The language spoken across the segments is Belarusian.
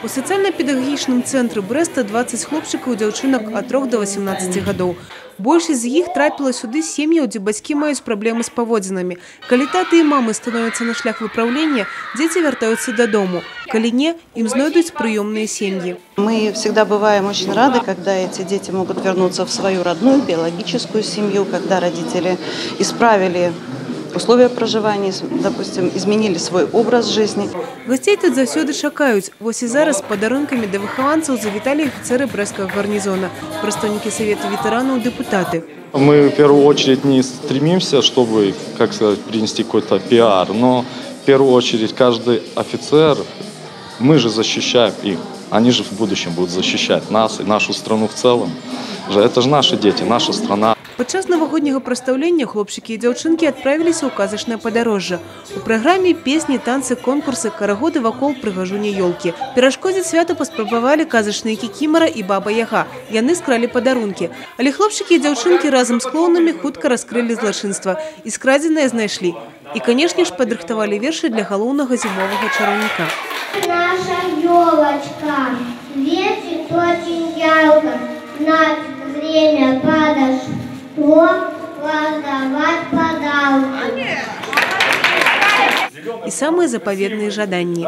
У сацыяльна-педагагічным цэнтры Брэста 20 хлопчыкаў і дзяўчынак ад 3 до 18 гадоў. Большасць з іх трапіла сюды з сем'яў, дзе бацькі маюць праблемы з паводзінамі. Калі таты і мамы становяцца на шлях выпраўлення, дзеці вяртаюцца дадому. Калі не, ім знойдуць прыёмныя сем'і. Мы всегда бываем очень рады, когда эти дети могут вернуться в свою родную биологическую семью, когда родители исправили условия проживания, допустим, изменили свой образ жизни. Гасцей тут заўсёды чакаюць. Вось і зараз з падарункамі да выхаванцаў завіталі афіцэры брэсцкага гарнізона, прадстаўнікі Савета ветэранаў, дэпутаты. Мы в первую очередь не стремимся, чтобы, как сказать, принести какой-то пиар, но в первую очередь каждый офицер, мы же защищаем их, они же в будущем будут защищать нас и нашу страну в целом. Это же наши дети, наша страна. Падчас навагодняга прадстаўлення хлопчыкі і дзяўчынкі адправіліся ў казачнае падарожжа. У праграме песні, танцы, конкурсы, карагоды вакол прыгажуні ёлкі. Перашкодзіць святу паспрабавалі казачныя кікімара і баба Яга. Яны скралі падарункі. Але хлопчыкі і дзяўчынкі разам з клоунамі хутка раскрылі злачынства і скрадзенае знайшлі. І, канешне ж, падрыхтавалі вершы для галоўнага зімовага чараўніка. Наша елочка светит очень ярко, на время подошло раздавать подарки. І самыя запаветныя жаданні.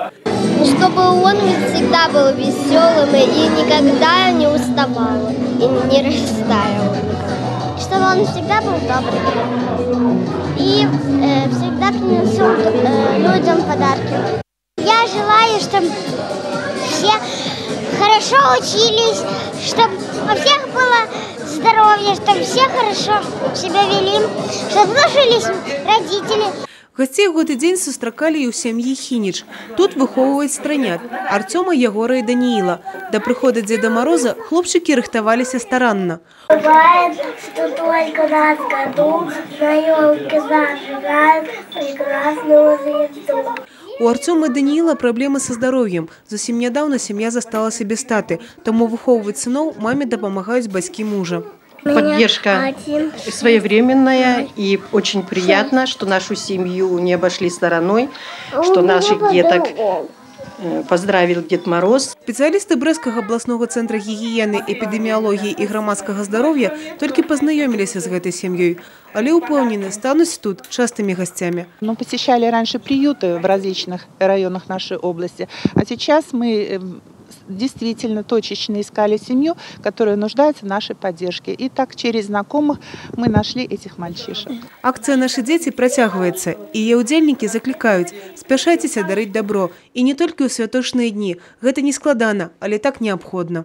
Чтобы он всегда был веселым и никогда не уставал, и не растаял никогда. Чтобы он всегда был добрым и всегда приносил людям подарки. Я желаю, чтобы все хорошо учились, чтобы у всех было здоровье, чтобы все хорошо себя вели, чтобы слушались родители. Гасцей у гэты дзень сустракалі і ў сям'і Хініч. Тут выхоўваюць трынят – Арцёма, Ягора і Данііла. Да прыхода Дзеда Мароза хлопчыкі рыхтаваліся старанна. Бывает, что только раз в году на елке зажигают прекрасную звезду. У Арцёма і Данііла праблемы са здароўем. Зусім нядаўна сям'я засталася без таты, таму выхоўваць сыноў маме дапамагаюць бацькі мужа. Поддержка своевременная, и очень приятно, что нашу семью не обошли стороной, что наших деток поздравил Дед Мороз. Спецыялісты Брэсцкага абласнога цэнтра гігіены, эпідэміялогіі і грамадскага здароўя толькі пазнаёміліся з гэтай сям'ёй, але ўпэўнены, стануць тут частымі гасцямі. Мы посещали раньше приюты в различных районах нашей области, а сейчас мы действительно точечно искали семью, которая нуждается в нашей поддержке. И так через знакомых мы нашли этих мальчишек. Акцыя «Нашы дзеці» працягваецца. І яе ўдзельнікі заклікаюць: спяшайцеся дарыць дабро. І не толькі ў святочныя дні. Гэта не складана, але так неабходна.